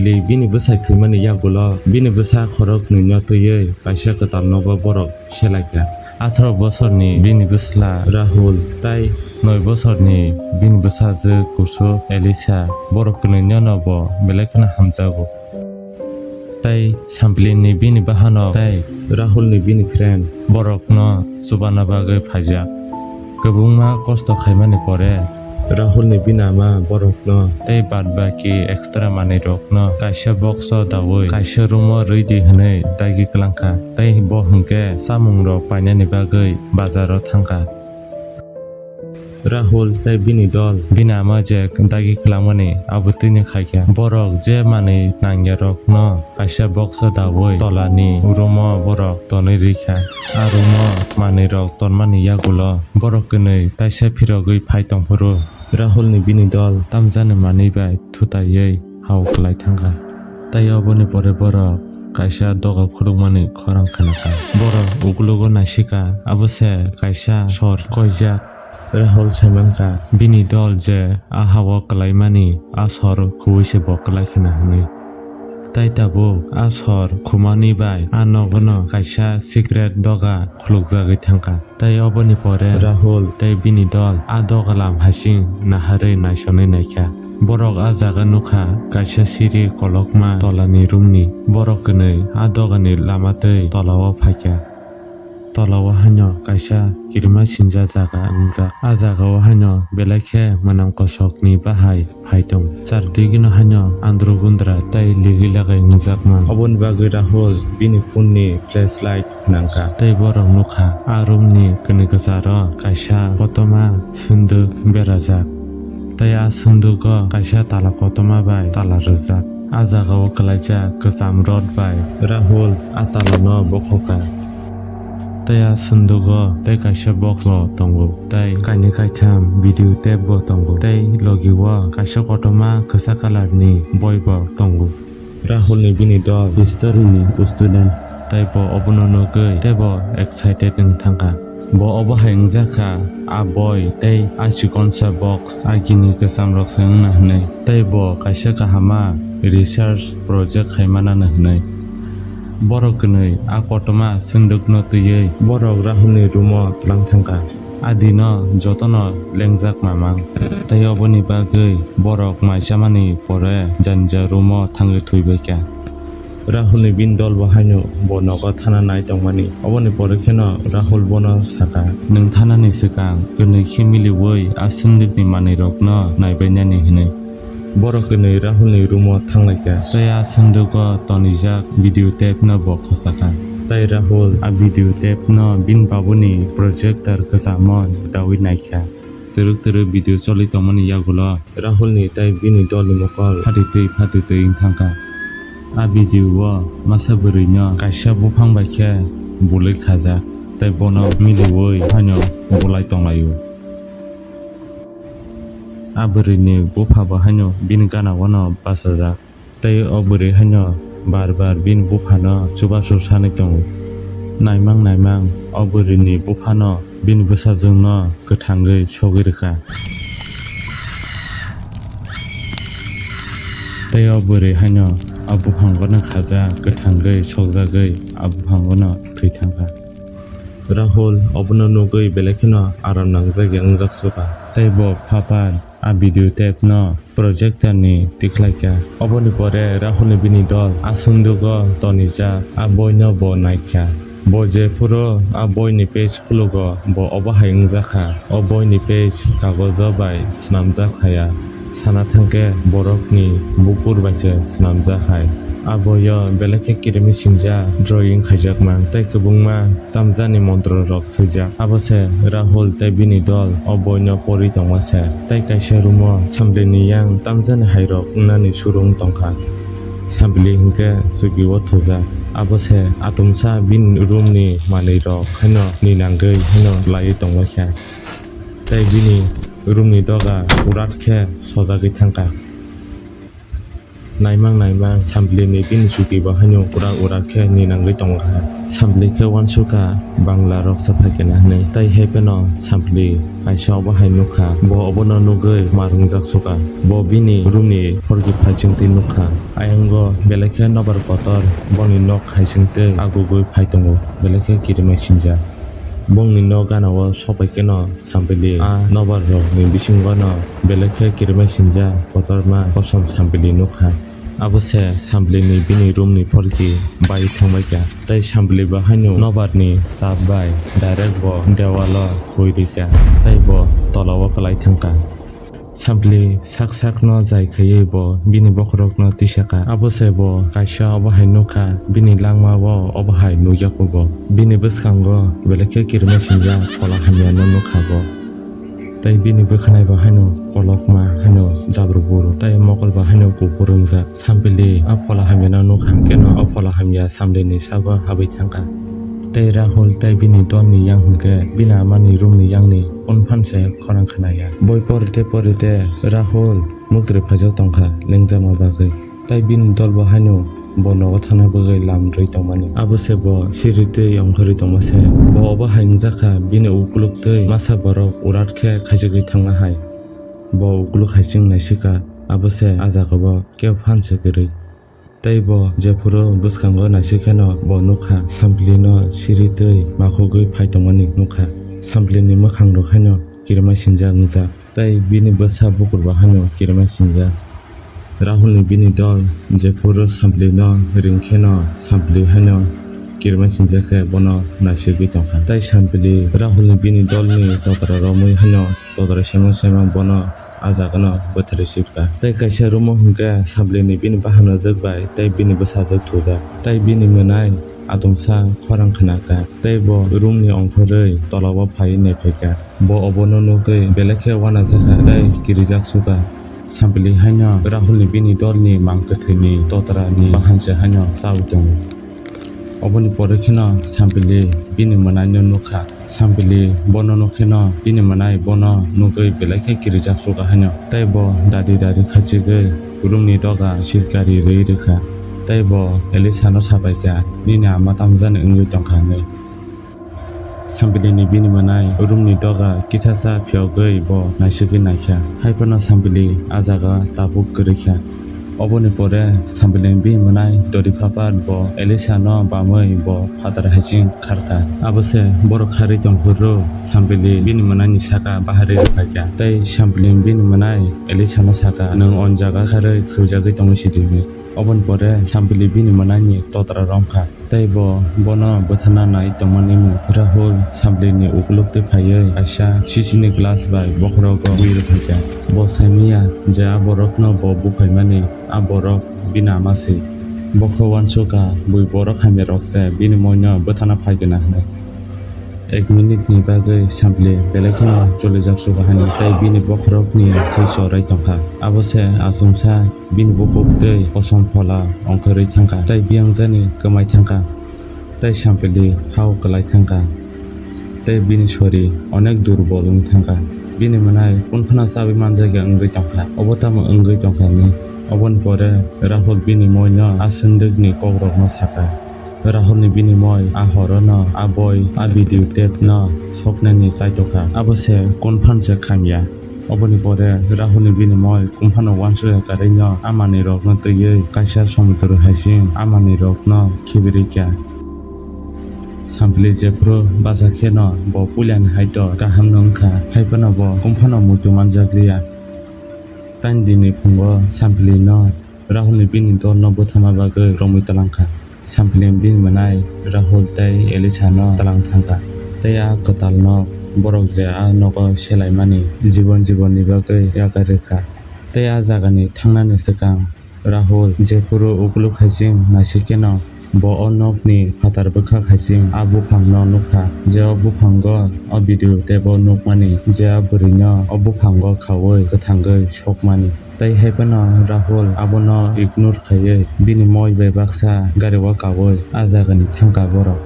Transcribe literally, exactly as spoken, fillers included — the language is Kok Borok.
Bini bwsai thwimani yagulo bini bwsa khoroknwino twiwi kaisa kwtal nogo borok selaikha. Atharo bosorni bini bwsla Rahul tai noi bosorni bini bwsajwk kusu Elisa, borok kwnwinono bo belai kheno hamjago. Tai Samplini bini bahanok tai Rahulni bini friend borokno chubana bagwi phaijak. Kwbangma kosto khaimani pore Rahulni bini ama borokno tei bad baki extra manwirokno kaisa box o daui kaisa room o rwidi hwnwi dagi kwlangkha, tei bo hwnkhe chamungrok painani bagwi bazaro thangkha. Rahul tei bini dol bini ama je dagi kwlangmani abo twini khaikha. Borok je manwi nangyarokno kaisa box o daui tolani room o borok tonwi rwkha. A room o manwirok tonmani yagulo borok kwnwi taisa phirogwi phai tongphuru Rahulni bini dol tamjani manwi bai thutaiwi hao kwlai thangkha. Tai oboni pore borok kaisa doga khulukmani khorang khnakha. Borok uklogo naisika, abo se kaisa sor koijak. Rahul saimankha, bini dol je a hao kwlaimani a sor khuwi se bo kwlai khna hwnwi. Tai tabuk a sor khumani bai a nogono kaisa secret doga khulukjagwi thangkha. Tai oboni pore Rahul tei bini dol a doga lam hasing naharwi naisonwi naikha. Borok a jaga nukha kaisa siri kolokma tolani roomni. Borok kwnwi a dogani lama twi tolao phaikha. Tolao haino kaisa kirima sinja jaga wngjak. A jagao haino belai khe mwnam kosokni bahai phai tong. Chardikno haino andro gundra tei ligi lagai wngjak man. Oboni bagwi Rahul bini phone ni flashlight nangkha tei borok nukha. A room ni kwnwi kwcharo kaisa kotorma sunduk berajak tei a sundugo kaisa tala kotorma bai tala rwjak. A jagao kwlaijak kwcham rod bai. Rahul a talano bokhokha tei a sundugo tei kaisa box bo tongo tei kainwi kaitham video tape bo tongo tei logi o kaisa kotorma kwchak colour ni boi bo tongo. Rahul ni bini dol history ni student. Tai bo obono nugwi teibo excited wng thangkha. Bo obo hai wngjakha, a boi tei a chikonsa box agini kwchamrok se wngna hwnwi. Tai bo kaisa kahama research project khai manana hwnwi. Borok kwnwi a kotorma swndwkno twiwi borok Rahul ni room o twlang thangkha. A dino jotono lengjak mamang, tei oboni bagwi borok mai chamani pore jani ja room o thangwi thwibaikha. Rahul ni bini dol bo haino bo nogo thana nai tongmani. Oboni pore kheno Rahul bono sakha, "Nwng thanani swkang kwnwi khe miliwi a swndwkni manwirokno naibainani," hwnwi. Borok kwnwi Rahul ni room o thanglaikha. Tei a swndwk o tonijak video tape no bo khosakha. Tei Rahul a video tape no bini babuni projector kwchamo daui naikha. Twrwk twrwk video choli tongmani yagulo Rahul ni tei bini dol ni mokol phatitwi phatitwi wng thangkha. A video o masa bwrwi no kaisa buphang bai khe bului khajak tei bono miliwi haino bulai tonglaio. A bwrwini bupha bo haino bini gana-o no bachajak. Tei o bwrwi haino bar bar bini buphano chubachu sanwi tongo. Naimang naimang o bwrwini buphano bini bwsajwkno kwthangwi sogwi rwkha. Tei o bwrwi haino a buphangono khaja kwthangwi sokjagwi a buphangono thwi thangkha. Rahul obono nugwi belai kheno aram nangjak ya wngjak suka. Tei bo phapar a video tape no projector ni tikhlaikha. Oboni pore Rahul ni bini dol a sundugo tonijak a boino bo naikha. Bo jephuru a boini page khulugo, bo obo hai wngjakha. O boini page kagojo bai swnamjak haya. Sana thangkhe borokni bukur bai se swnamjak hai. A boio belai khe kirimi sinjak drawing khaijakma tei kwbangma tamjani montrorok swijak. Abo se Rahul tei bini dol o boino porwi tongma se. Tei kaisa room o samlini yang tamjani hairok wngnani surung tongkha. Samli hinkhe chuki o thujak. Abo se atomsa bini room ni manwi rok haino ninangwi haino laiwi tonglaikha. Tei bini room ni doga urat khe sojagwi thangkha. Naimang naimang Sampli ni bini chuki bo haino urak urak khe ninangwi tongo kha. Sampli khe uansukha Bangla roksa phaikhe na hwnwi. Tai hai phano Sampli kaisa obo hai nukha. Bo obono nugwi mar wngjak sukha. Bo bini room ni phorki phaisingtwi nukha. Ayango belai khe nobar kotor boni nok haisingtwi agugwi phai tongo. Belai khe kirima sinjak. Bongni nok gana o sopai kheno Sampli a nobar rokni bisingo no belai khe kirima sinjak kotorma kosom Sampli nukha. Abo se Samplini bini room ni phorki bai thangbai kha, tei Sampli bo haino nobar ni chap bai direct bo dewalo khoi rikha, tei bo tola o kwlai thangkha. Sampli sak sak no jai khaiwi bo bini bokhorok no tisakha. Abo se bo kaisa obo hai nukha, bini langma o obo hai nukya kho bo. Bini bwskango belai khe kirima sinjak phola hamya no nukha bo. Tei bini bwkhanai bo haino kolokma haino jabru buru, tei mokol bo haino kuphur wngjak. Sampili a phola hamya no nukha hwnkhe no, o phola hamya Samplini sago habwi thangkha. Tei Rahul tei bini dol ni yang hwnkhe bini ama ni room ni yang ni unphan se khorang khna ya. Boi porite porite Rahul muktri phaijak tongkha lengjakma bagwi. Tei bini dol bo haino bo nogo thangna bagwi lam rwi tongmani. Abo se bo siri twi ongkhorwi tongma se. Bo obo hai wngjakha, bini ukuluk twi masa borok urat khe khaisagwi thangma hai. Bo ukuluk hai chwng naisikha, abo se a jaga bo kebo phan se kwrwi. Tei bo jephuru bwskango naisik kheno bo nukha, Samplino siri twi makhugwi phai tongmani nukha. Samplini mwkhang rok haino kirima sinjak wngjak. Tei bini bwsa bukur bo haino kirima sinjak. Rahulni bini dol jephuru Samplino ring kheno Sampli haino kirima sinjak khe bono naisigwi tongkha. Tei Sampli Rahulni bini dolni totra romwi haino totra sema sema bono a jagano bwtharwi sipkha. Tei kaisa room o hwnkhe Samplini bini bahanojwk bai tei bini bwsajwk thujak. Tei bini mwnai atomsa khorang khnakha. Tei bo room ni ongkhorwi tola o phaiwi naiphaikha. Bo obono nugwi belai khe uanajakha tei kirijak sukha. Sampli haino Rahulni bini dolni mang kwthwini totrani bahanse haino chawi tongo. Oboni pore kheno Sampli bini mwnaino nukha. Sampli bono nukheno bini mwnai bono nugwi belai khe kirijak sukha haino. Tei bo dadi dadi khachigwi room ni doga sirkari rwi rwkha. Tei bo Elisano sabaikha, "Nini ama tamjani wngwi tongkha," hinwi. Samplini bini mwnai room ni doga kichasa phiyogwi bo naisigwi naikha. Haiphano Sampli a jaga tabuk kwrwikha. Oboni pore Samplini bini mwnai dori phapat bo Elisano bamwi bo phatar haiching kharkha. Abo se borok kharwi tongphuru Sampli bini mwnaini saka baharwi rwphaikha. Tei Samplini bini mwnai Elisano sakha, "Nwng o jaga kharwi khwijagwi tongwi sidi," hinwi. Oboni pore Sampli bini mwnaini totra romkha. Tei bo bono bwtharna nai tongmani no Rahul Samplini ukuluk twi phaiwi kaisa sisini glass bai bokhorogo bui rwphaikha. Bo saimanya je a borokno bo buphaimani a borok bini ama se. Bo khe uansukha bui borok hamya rok se bini moino bwtharna phaigwna hinwi. Ek minute ni bagwi Sampli belai kheno cholijak sukha hinwi tei bini bokhorokni thwi chorai tongkha. Abo se achomsa bini bukhuk tei kosom phola ongkhorwi thangkha, tei biyang jani kwmai thangkha, tei Sampili hao kwlai thangkha, tei bini sori onek durbol wng thangkha. Bini mwnai kunphano chabwi manjakya wngwi tongkha, obo tamo wngwi tongkha hinwi. Oboni pore Rahul bini moino a swndwkni kokrokno sakha. Rahulni bini moi a horono a boi a video tape no soknani chaitokha. Abo se kunphan se khamya. Oboni pore Rahulni bini moi kunphano uansukya kwrwino a manwirokno twiwi kaisa somudro haising a manwirokno khibirikha. Sampli jephru bacha kheno bo puilani haito kahamno wngkha, haiphano bo kunphano muitu manjakliya. Tei dini phungo Samplino Rahulni bini dolno bwtharna bagwi romwi twlangkha. Samplini bini mwnai Rahul tei Elisano twlang thangkha. Tei a kwtal nok, borok je a nogo selaimani jibon jibonni bagwi yakarwi rwkha. Tei a jagani thangnani swkang Rahul jephuru ukuluk haising naisik kheno bo o nokni phatar bwkhak haising a buphangno nukha, je o buphango o video tape o nukmani je a bwrwino o buphango khaui kwthangwi sokmani. Tei hai phano Rahul abono ignore khaiwi bini moi bai baksa gari o kaui a jagani thangkha borok.